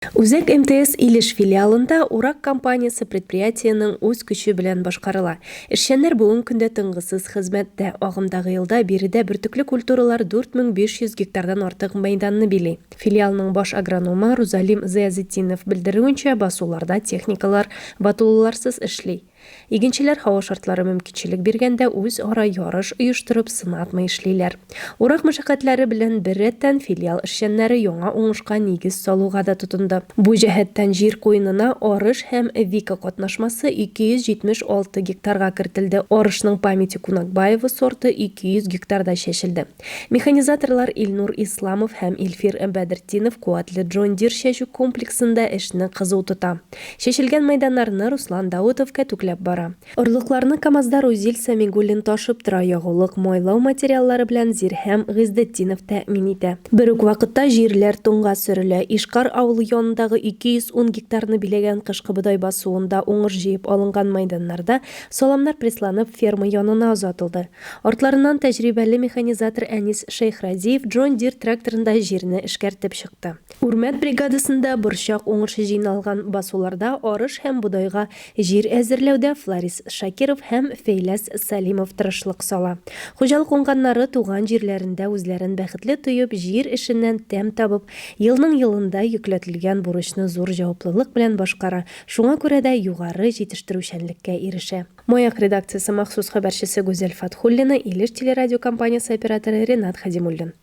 Үзәк МТС Илеш филиалында урак кампаниясе предприятиенең үз көче белән башкарыла. Эшчәннәр бүгенге көндә тынгысыз хезмәттә. Агымдагы елда биредә бөртекле культуралар 4500 гектардан артык мәйданны били. Филиалның баш агрономы Рузалим Зыязетдинов белдерүенчә, басуларда техникалар ватылуларсыз эшли. Игенчеләр һава шартлары мөмкинчелек биргәндә үзара ярыш оештырып, сынатмый эшлиләр. Урак мәшәкатьләре белән беррәттән филиал эшчәннәре яңа уңышка нигез салуга да тотынды. Бу җәһәттән җир куенына арыш һәм вика катнашмасы 276 гектарга кертелде, арышның Памяти Кунакбаева сорты 200 гектарда чәчелде. Механизаторлар Илнур Исламов һәм Илфир Бәдертдинов куәтле Джон Дир чәчү комплексында эшне кызу тота. Чәчелгән мәйданнарны Руслан Даутов кәтүкләп бара. Орлыкларны КАМАЗда Рузил Сәмигуллин ташып тора, ягулык, майлау материаллары белән Зирһәм Гыйздетдинов тәэмин итә. Бер үк вакытта җирләр туңга сөрелә. Ишкар авылы янындагы 210 гектарны биләгән кышкы бодай басуында уңыш җыеп алынган мәйданнарда саламнар прессланып ферма янына озатылды. Артларыннан тәҗрибәле механизатор Әнис Шәйхразиев Джон Дир тракторында җирне эшкәртеп чыкты. Үрмәт бригадасында борчак уңышы җыйналган басуларда арыш һәм бодайга җир әзерләүдә Фларис Шакиров һәм Фәйләс Сәлимов тырышлык сала. Хуҗалык уңганнары туган җирләрендә үзләрен бәхетле тоеп, җир эшеннән тәм табып, елның-елында йөкләтелгән бурычны зур җаваплылык белән башкара, шуңа күрә дә югары җитештерүчәнлеккә ирешә. Маяк редакциясе махсус хәбәрчесе Гүзәл Фатхуллина, Илеш телерадиокомпаниясе операторы Ренат Хадимуллин.